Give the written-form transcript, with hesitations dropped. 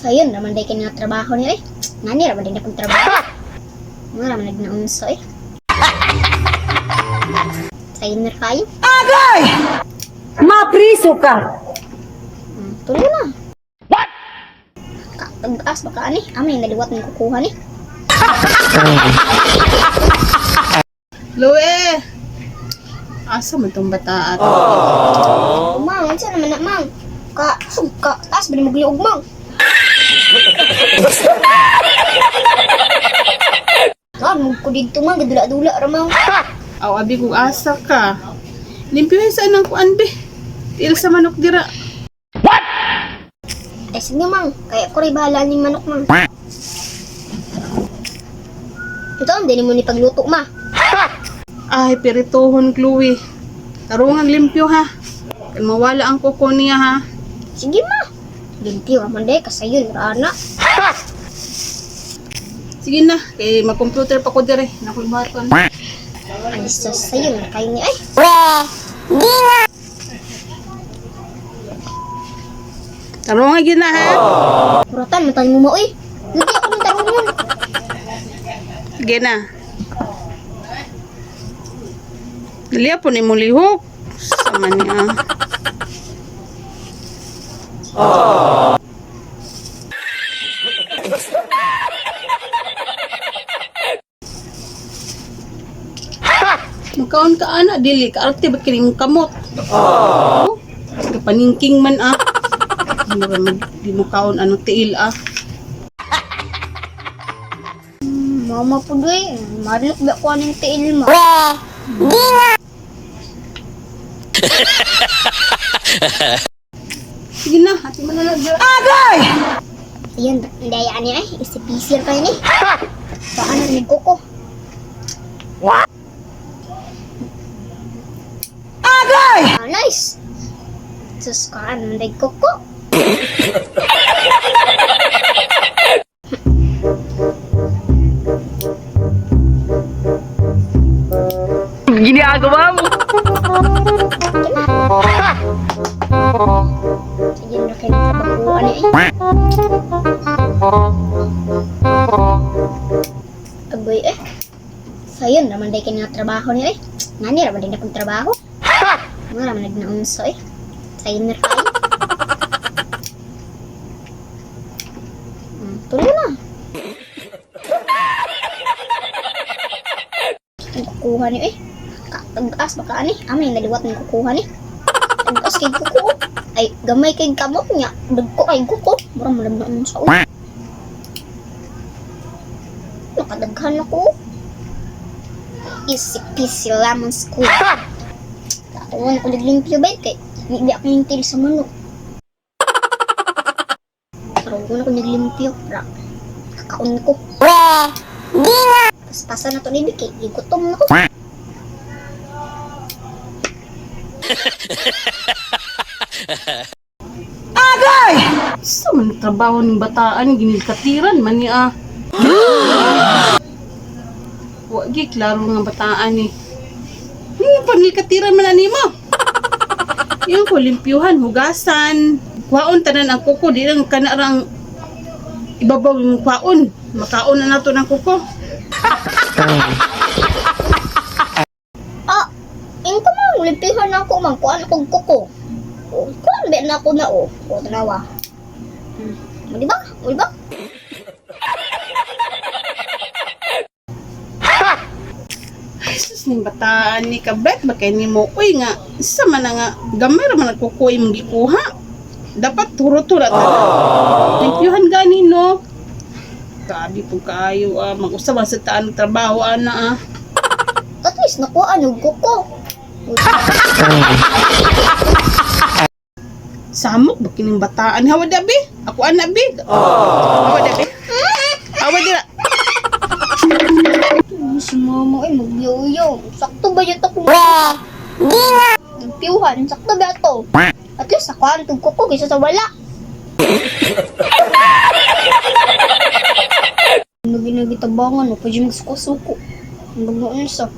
Sayon raman day kini nga trabaho niya eh. Ngani raman day na kong trabaho. Mga raman nagnaunso eh. Sayon na kayo. Agay! Mapriso ka! Tuloy na. What? Katag-as baka ani. Amay naliwat ng kukuha ni. Loe! Asa man tong bata at? Oh. Mang, unsa naman na mang? Ka, sug ka, taas ba ni mo mang? Kan mo ko didto mang, gadula-dula ra mang. Aw, abi kung asa ka. Limpyuhin sa anang kuan be. Tiil sa manok dira. Ay sige mang, kaya ko rin bahala ning manok mang. Ito ang dili mo ni pagluto ma. Ay, pirituhon, Chloe. Tarungang limpyo ha. Kan mawala ang kuko niya ha. Sige ma. Limpyo ra man day kasayon ra ana. Sige na, kay mag-computer pa ko dire. Nakoy buhaton. Ay sus, sayon ra kayo ni ay. Tarungan gyud na ha. Kuratan man mo mo oy. Hindi ako ng tarungan. Sige na. Dili po ni mo lihok. Sama niya. Magkaon ka ana dili ka arte ba kini mong kamot. Oh. Kapaningking man ah. Mura man, di mo kaon anong tiil ah. Mama po doy, madlok ba ko aning tiil ma? Sige na, ati man na lang dira. Agay! Ayan, daya ani ay, isip-isip kayo ni. Paano ni kuko? Agay! Ah, nice! Sus ka, anong day kuko? Ginagawa mo. Sige na kayo trabaho ani ay. Agoy eh. Sayon naman day kini nga trabaho niya eh. Ngani ra man day na kong trabaho. Mga raman nagnaunso eh. Sayon na kayo. Tuloy na. Ang kukuha niyo eh. Katag-as baka ani. Amay naliwat ng kukuha ni. Tag-as kay kuko. Oh. Ay, gamay kay kamot niya. Dagko kay kuko. Mura mo lang sa ulo. Nakadaghan ako. Easy peasy lemon squeeze. Tatungan ako naglimpyo ba kay hindi ako ningtil sa manok. Tarungan ako naglimpyo. Ra. Kakaon ko. Paspasan na to ni Vicky. Igutom na ko. Agay! Sa man trabaho ng bataan, ginilkatiran man niya. Wa gi klaro nga bataan eh. Panilkatiran man ani mo. Yung ko limpyuhan, hugasan, kwaon tanan ang kuko di lang kana rang ibabaw yung kwaon. Makaon na nato ng kuko. Ah, ingko man, limpihan na ako man, kuan akong kuko. O, kuan ba na ako na o. O, tanawa. O, di ba? O, di ba? Ay, sus ning bataan ni kabet ba kay nimo? Uy nga, sa man na nga gamay ra man ang kuko imong gikuha. Dapat turo-turo tanan. Limpyuhan gani no. Grabe po kaayo ah, mag-usab ang sa taan ng trabaho ana ah. At least nakuha og kuko. O, Samok ba kining bataan? Hawa dabi. Ako ana bi. Hawa dabi. Hawa dira. si mama ay magyoyo. Sakto ba yun ako? Limpihan, sakto ba to? At least nakuha ang kuko kaysa sa wala. Ano ginagitabangan, o pwede magsuko-suko. Ang bagnoon sa.